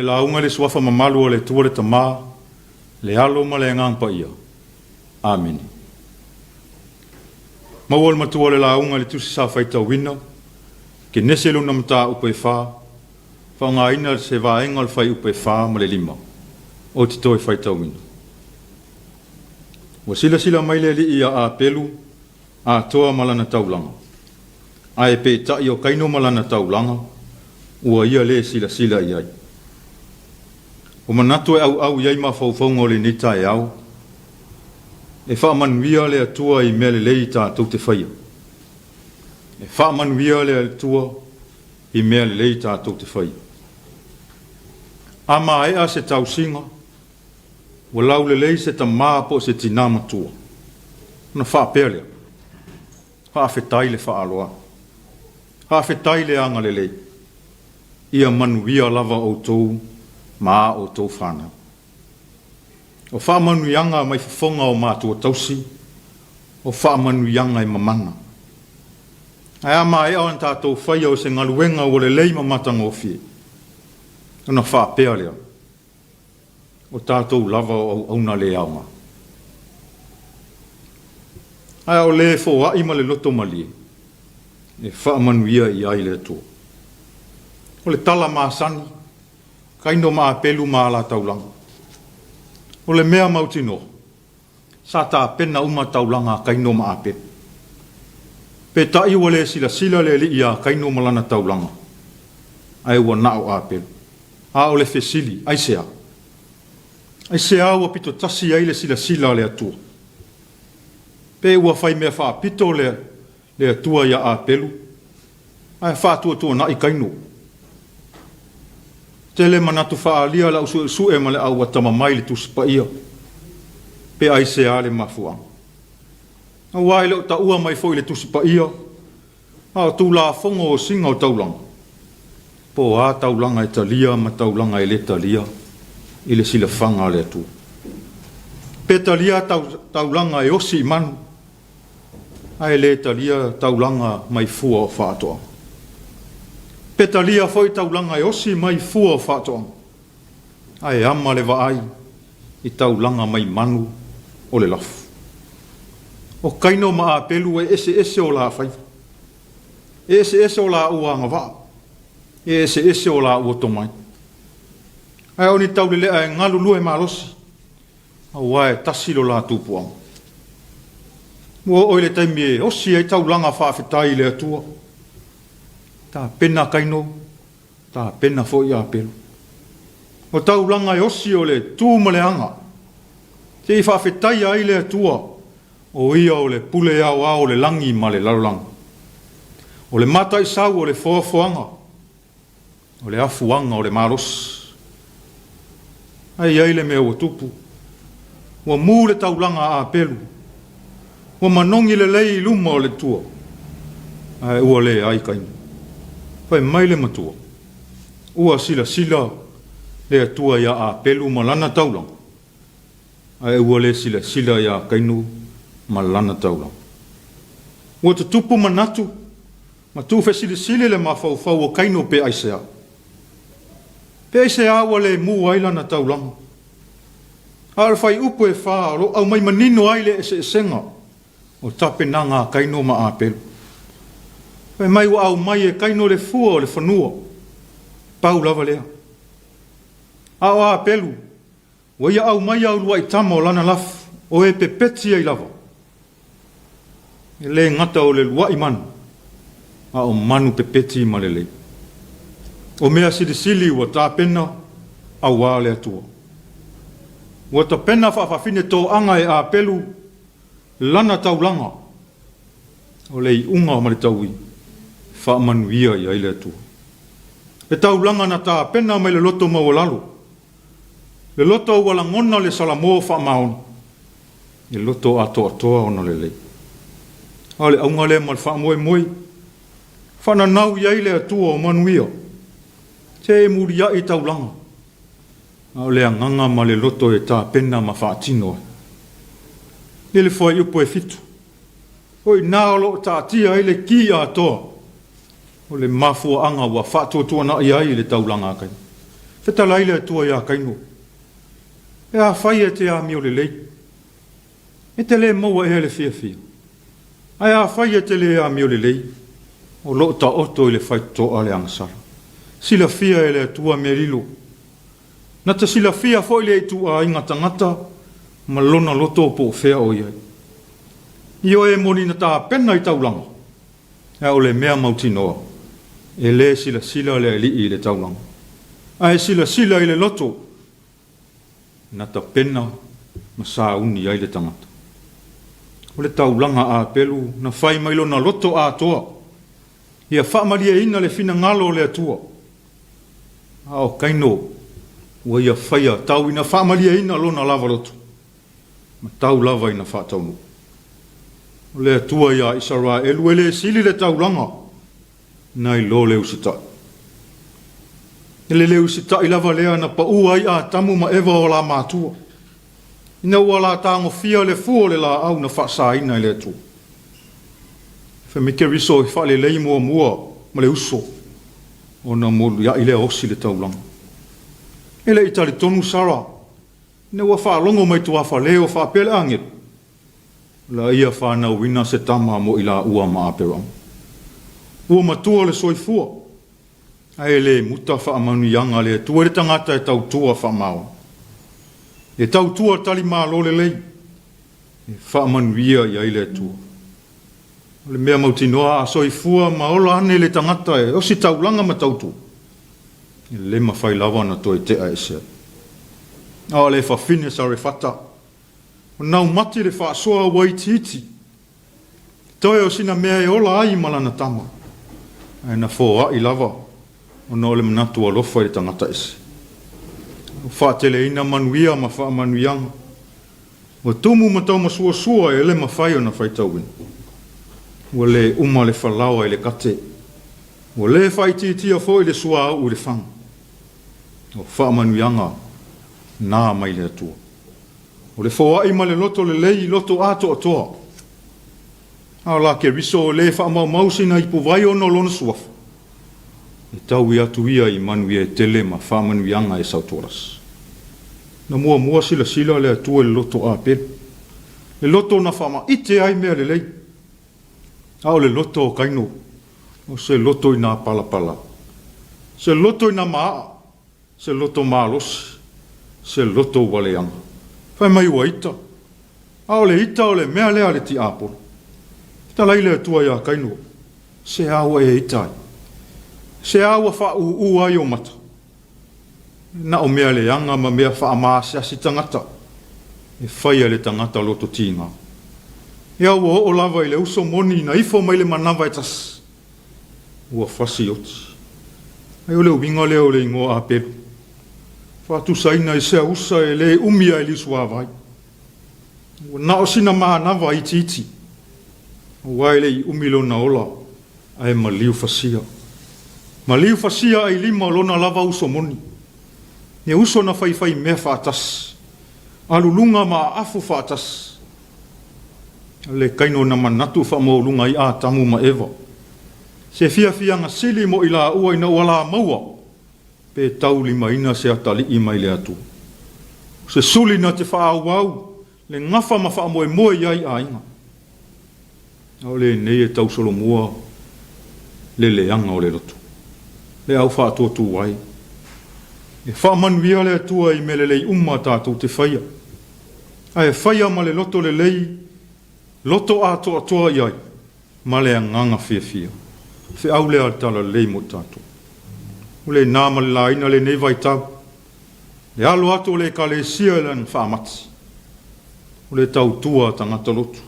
lauga i le Suafa mamalu o le Atua le Tama, le Alo ma le Agaga Paia. Amene. Maua le matua o le lauga i le tusi sa faitauina, Kenese lona mataupu e fa, faaaogaina se vaega o le fuaiupu e 4 ma le 5 ou te toe faitauina. Ua silasila mai le Alii ia Apelu atoa ma lana taulaga, ae peitai o Kaino ma lana taulaga, ua ia lē silasila i ai. Ua manatu e auau i ai mafaufauga o lenei taeao, e faamanuia le Atua i mea lelei tatou te faia. E faamanuia le Atua i mea lelei tatou te faia. A maea se tausiga, ua laulelei se tama po o se tinā matua, ona faapea lea, Faafetai le faaaloalo. Faafetai le agalelei. Ia manuia lava outou ma a outou fanau. O faamanuiaga mai fofoga o matua tausi, o faamanuiaga e mamana. Ae a maea ona tatou faia o se galuega ua lelei ma matagofie, ona faapea lea, O tatou lava o auauna le aoga. Ae o le foai ma le loto malie, e faamanuia i ai le Atua. O le tala masani, Kaino ma Apelu ma ala taulaga. O le mea mautinoa, Sa tapena uma taulaga a Kaino ma Apelu. Peitai ua le silasila le alii ia Kaino ma lana taulaga, ae ua na o Apelu. A o le fesili, aisea? Aisea ua pito tasi ai le silasila a le Atua? Pe ua fai mea faapito le le Atua ia Apelu, ae faatuatuanai Kaino. Tele manatu faaalia le au suesue ma le au atamamai i le Tusi Paia, pe aisea le mafuaaga. Aua e le o taua mai foi i le Tusi Paia, a o Tulafono o osiga o taulaga, po o a taulaga e talia ma taulaga e le talia i le silafaga a le Atua. Pe talia taulaga e osi i manu, ae le talia taulaga mai fua o faatoaga. Pe talia foi taulaga e osi mai fua o faatoaga, ae ama le vaai i taulaga mai manu o le lafu. O Kaino ma Apelu e eseese o la faiva, e eseese o laua agavaa, e eseese o laua tomai. Ae o ni taulelea e galulue malosi, aua e tasi lo latou puaga. Ua oo i le taimi e osi ai taulaga faafetai i le Atua. Tapena Kaino, tapena foi Apelu. O taulaga e osi o le tu ma le aga, se i faafetaia ai le Atua, o ia o le pule aoao o le lagi ma le lalolagi. O le mataisau o le foafoaga, O le afuaga o le malosi. Ae i ai le mea ua tupu. Ua mu le taulaga a Apelu. Ua manogi lelei i luma o le Atua. Ae ua leai Kaina. Fai mai le matua, Ua silasila le Atua iā Apelu ma lana taulaga, ae ua le silasila iā Kainu ma lana taulaga. Ua tutupu manatu Ma tuufesilisili le mafaufau o Kaino pe aisea. Pe aisea ua le mu ai lana taulaga. A o le fuaiupu e fa o lo o aumai manino ai le eseesega o tapenaga a Kaino ma Apelu. Fai mai ua aumai e Kaino le fua o le fanua, pau lava lea. A o Apelu, Ua ia aumaia uluai tama o lana lafu, o e pepeti ai lava. E le gata o le luai manu, a o manu pepeti ma lelei. O mea silisili ua tapena auā le Atua. Ua tapena faafafine toaga e Apelu lana taulaga, o le iuga ma le taui, faamanuia i ai le Atua. Le taulaga na tapena mai le loto maualalo, Le loto ua lagona le salamo faamaoni, e loto atoatoa ona lelei. A o le auga lea ma le faamoemoe, faananau i ai le Atua o manuia, se e muliai taulaga, a o le agaga ma le loto e tapena ma faatino ai. I le fuaiupu e 7, o i ina o lo o taatia ai le ki atoa o le mafuaaga ua faatuatuanai ai le taulaga a Kaina. Fetalai le Atua iā Kaino, E afai e te amio lelei, e te le maua ea le fiafia? Ae afai e te le amio lelei, o lo o taoto i le faitotoa le agasala. Silafia e le Atua mea lilo. Na te silafia foi le ituaiga tagata ma lona loto po o fea o i ai. Ioe moni na tapena i taulaga, a o le mea mautinoa, e le silasila le Alii i le taulaga, ae silasila i le loto na tapena ma sauni ai le tagata. O le taulaga a Apelu na fai mai lona loto atoa, ia faamalieina le finagalo o le Atua. A o Kaino, ua ia faia tau ina faamalieina lona lava loto, ma tau lava ina faataunuu. O le Atua iā Isaraelu e le sili le taulaga nai lo le usitai. E le le usitai lava lea na paua ai Atamu ma Eva o la matua, ina ua la tagofia le fua o le laau na faasaina e le Atua. Fai mai Keriso e faalelei muamua ma le uso, ona molia'i lea osi le taulaga. E le i talitonu Sara, ina ua faalogo mai tuafale o faapea le agelu, la ia fanauina se tama mo i laua ma Aperama. Ua matua le soifua, ae le muta faamanuiaga a le Atua i le tagata e tautua faamaoni. E tautua talimalo lelei, e faamanuia i ai le Atua. O le mea mautinoa a soifua ma ola ane le tagata e ositaulaga ma tautua, e le mafai lava ona toe tea ese ai. A o le fafine Sarefata, ua naumati le faasoa ua itiiti, toe o sina mea e ola ai ma lana tama, ae na foai lava ona o le manatu alofa i le tagata ese. Ua faateleina manuia ma faamanuiaga, ua tumu ma taumasuasua e le mafai ona faitauina. Ua le uma le falaoa i le kate, ua le faaitiitia foi le suauu i le faga. O faamanuiaga na mai le Atua. O le foai ma le loto lelei, loto atoatoa. A o la Keriso e le faamaumau sina ipuvai ona o lona suafa, e taui atu ia i manuia e tele ma faamanuiaga e sautualasi. Na muamua silasila le Atua i le loto Apelu, le loto na faamaite ai mea lelei. A o le loto o Kaino, o se loto i nā palapala, se loto i nā maaa, se loto malosi, se loto ua leaga. Fai mai ua ita, a o le ita o le mea lea a le tiapolo. Fetalai le Atua iā Kaino, Se a ua e ita ai? Se a ua faaūū ai ou mata? Na o mea leaga ma mea faamaasiasi tagata e faia e le tagata loto tiga. Ea ua oo lava i le uso moni na ifo mai le manava e tasi, ua fasi oti. Ai o le uiga lea o le igoa Apelu, faatusaina i sea usa e le umi ae liusuavai. Ua na o sina manava itiiti, aua e le i umi lona ola, ae maliu fasia. Maliu fasia ai lima o lona lava uso moni. Ne uso na faifai mea faatasi, aluluga ma aafu faatasi. Le kaino na manatu faamaualuga ai Atamu ma Eva. Se fiafiaga sili mo i laua ina ua la maua, pe taulimaina se atalii mai le Atua. O se suli na te faaauau le gafa ma faamoemoe i ai aiga. A o lenei e tausolomua le leaga o le loto, le au faatuatuai. E faamanuia le Atua i mea lelei uma tatou te faia, ae faia ma le loto lelei, loto atoatoa i ai ma le agaga fiafia. Feau lea a le Talalelei mo i tatou. O le na ma le laina lenei vaitau, le alo atu o le Ekalesia i lana faamati. O le tautua a tagata lotu.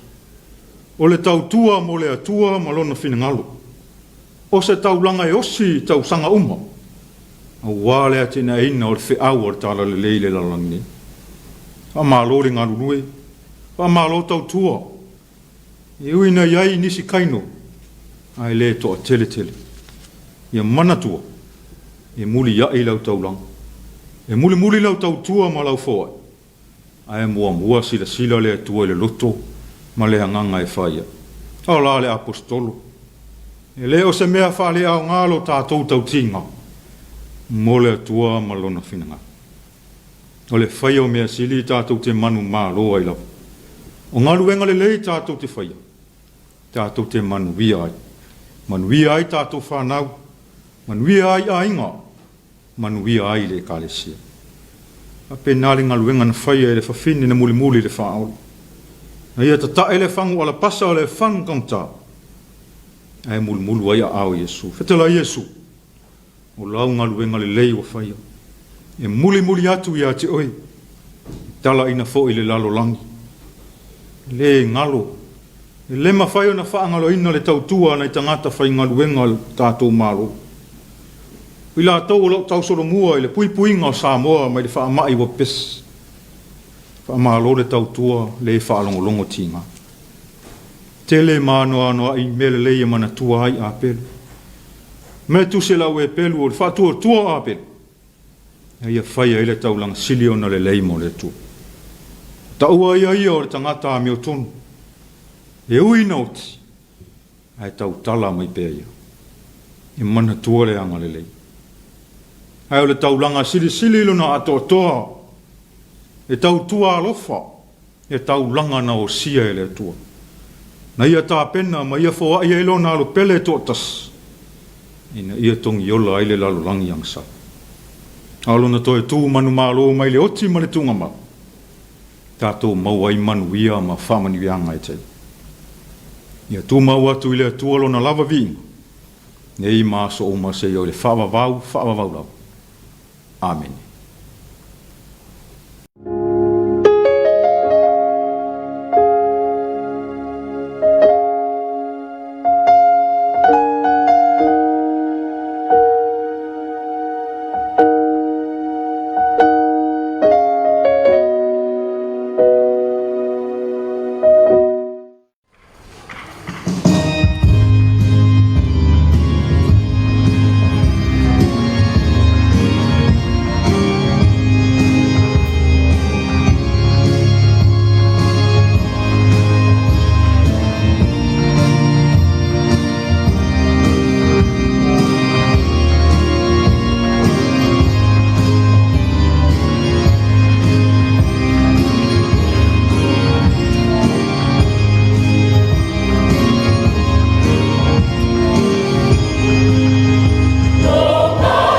O le tautua mo le Atua ma Lona finagalo. O se taulaga e osi i tausaga uma, aua le atinaeina o le feau o le Talalelei i le lalolagi nei. Faamalo le galulue, faamalo tautua. E ui ina i ai nisi kaino, ae le toatele tele. Ia manatua, e mulia'i lau taulaga, e mulimuli lau tautua ma lau foai, Ae muamua silasila le Atua i le loto ma le agaga e fai ai. A o la le Aposetolo? E le o se mea faaleaoga lo tatou tautiga. Mo le Atua ma Lona finagalo. O le faia o mea sili tatou te manumalo ai lava. O galuega lelei tatou te faia, tatou te manuia ai. Manuia ai tatou fanau, manuia ai aiga, manuia ai le Ekalesia. Faapena le galuega na faia e le fafine na mulimuli i le faaola. Na ia tatae le fagu alapasa o le fagu taugata, ae mulumulu ai aao o Iesu. Fetalai Iesu, O lau galuega lelei ua faia, e mulimuli atu ia te oe, e talaina foi le lalolagi. E le galo, e le mafai ona faagaloina le tautua a nai tagata faigaluega a lo tatou Malo. O i latou o lo o tausolomua i le puipuiga o Samoa mai le faamai ua pepesi. Faamalo le tautua le faalogologo tiga. Tele ma anoanoai mea lelei e manatua ai Apelu. Mea tusi e lau Epelu o le faatuatua o Apelu, ina ia faia ai le taulaga sili ona lelei mo le Atua. Taua ia ia o le tagata amiotonu, e ui ina oti, ae tautala mai pea ia. E manatua le agalelei. Ae o le taulaga silisili lona atoatoa, e tautua alofa, le taulaga na osia e le Atua. Na ia tapena ma ia foai ai lona alo pele e toatasi, ina ia togiola ai le lalolagi agasala. A o lona toe tu manumalo mai le oti ma le tuugamau, tatou maua ai manuia ma faamanuiaga e tele. Ia tumau atu i le Atua lona lava viiga, nei ma aso uma seia o le faavavau, faavavau lava. Amene.